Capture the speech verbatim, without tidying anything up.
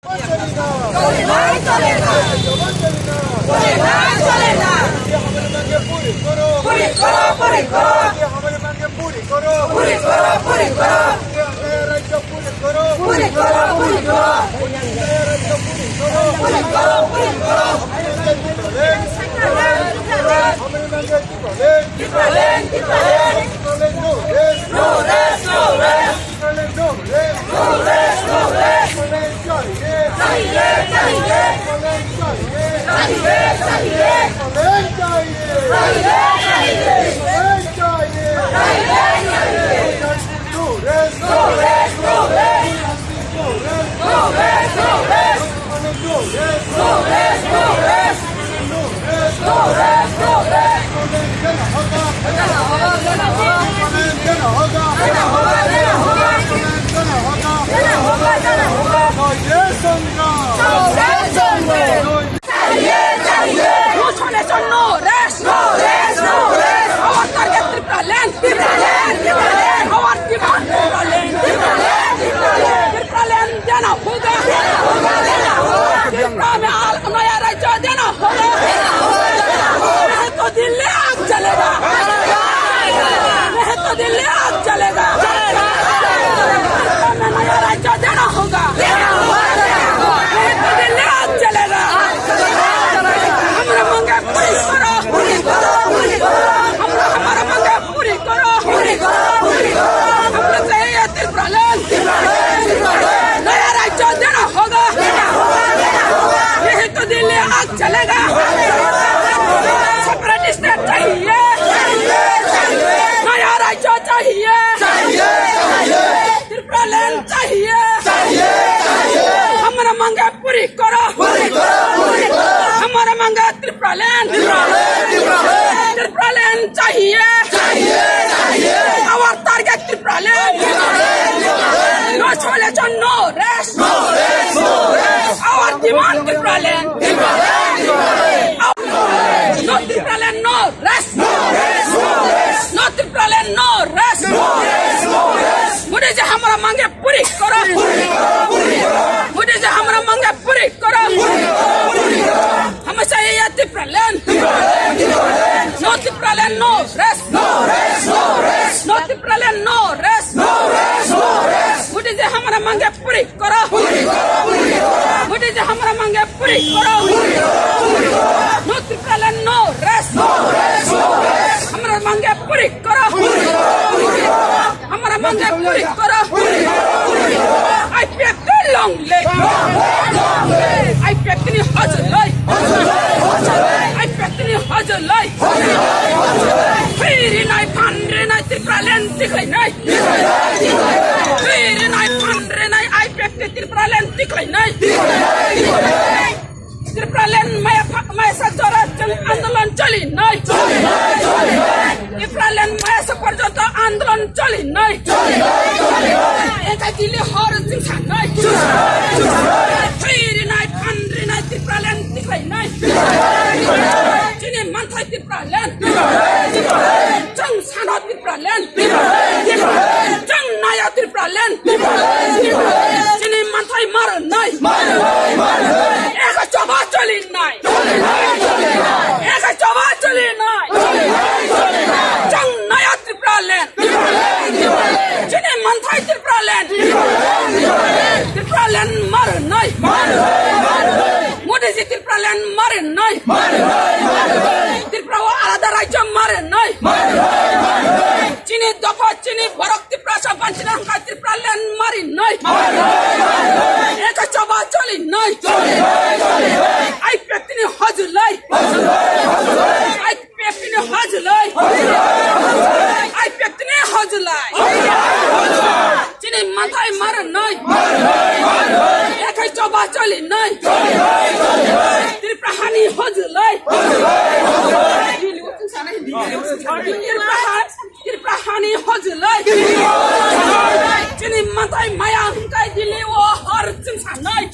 চলেগা। চলেগা, চলেগা। চলেগা, চলেগা। চলেগা, চলেগা। ये हमारी मांगे पूरी करो। पूरी करो, पूरी करो। ये हमारी मांगे पूरी करो। पूरी करो, पूरी करो। ये हमारे राज्य पूरी करो। पूरी करो, पूरी करो। ये राज्य पूरी करो। पूरी करो, पूरी करो। हमारे राज्य पूरी करो। हमारे राज्य पूरी करो। Tipraland, Tipraland, Tipraland. Tipraland, no rest. No rest, no rest. Tipraland, no rest. No rest, no rest. Tipraland chahiye. Chahiye, chahiye. Tipraland chahiye. Chahiye, chahiye. Tipraland chahiye. Chahiye, chahiye. Tipraland chahiye. Chahiye, chahiye. No rest. No rest, no rest. No rest, no rest. No rest, no rest. No solution, no rest. No rest, no rest. Our target Tipraland. Tipraland, Tipraland. Our demand Tipraland. Tipraland, Tipraland. Tipraland देना होगा। देना होगा, देना होगा। Tripura mein alag naya rajya dena hoga. नहीं तो दिल्ली आग जलेगा। नहीं तो दिल्ली आग जलेगा। Tripura mein naya rajya dena hoga. नहीं तो दिल्ली आग जलेगा। हमारा मांगे पूरी करो। पूरी करो, पूरी करो। हमारा, हमारा मांगे पूरी करो। पूरी करो, पूरी करो। हम लोग चाहिए Tipraland। Tipraland, Tipraland। नया राज्य देना होगा। देना होगा, देना होगा। नहीं तो दिल्ली आग जलेगा। Separate state चाहिए। चाहिए, चाहिए। नया राज्य चाहिए। चाहिए, चाहिए। Tipraland चाहिए। चाहिए, चाहिए। हमारा मांगे पूरी करो। पूरी करो, पूरी करो। हमारा मांगे Tipraland। Tipraland, Tipraland। Tipraland चाहिए। चाहिए, चाहिए। Our target Tipraland। Tipraland, Tipraland। No solution, no rest। No rest, no rest। Our demand Tipraland। Tipraland, Tipraland। No Tipraland, no rest। No rest, no rest। No Tipraland, no rest। No rest, no rest। Modi जी हमारा मांगे पूरी करो। पूरी करो, पूरी करो। मोदी जी हमारा मांगे पूरी करो। पूरी करो, पूरी करो। हमें चाहिए Tipraland। Tipraland, Tipraland। No Tipraland, no rest। No rest, no rest। No Tipraland, no rest। No rest, no rest। Modi जी हमारा मांगे पूरी करो। पूरी करो, पूरी करो। मोदी जी हमारा मांगे पूरी करो। पूरी करो, पूरी करो। No Tipraland, no rest। No rest, no rest। हमारा मांगे पूरी करो। पूरी करो, पूरी करो। हमारा मांगे पूरी करो। पूरी करो, पूरी करो। आईपीएफ की long live। आईपीएफ की हजर लाई। आईपीएफ की हजर लाई। Thwi rinai, phan rinai, Tipraland tikhlai nai. Thwi rinai, phan rinai, I P F T Tipraland tikhlai nai. Tipraland maya pha-, maya sa jora chwng andolon choli nai. Tipraland maya sa porjonto andolon choli nai. Ekai dili hor chwng sa nai. Thwi rinai, phan rinai, Tipraland tikhlai nai. Chini manthai Tipraland. Chwng sano Tipraland. Chwng naya Tipraland. Chini manthai mar nai. Eka choba choli nai. Eka choba choli nai. Chwng naya Tipraland. Chini manthai Tipraland. Tipraland mar nai. Modi ji Tipraland mar nai. Tripura o alada rajyo mar nai. Chini dopha, chini borok Tiprasa banchina hwnkha Tipraland mar nai. Eka choba choli nai. I P F T ni hojlai. I P F T ni hojlai. I P F T ni hojlai. Chini manthai mar nai. Ekai choba choli nai. Tripura hani hojlai. Tripura ha-, Tripura hani hojlai. Chini manthai maya hwnkhe dili o hor chwng sanai.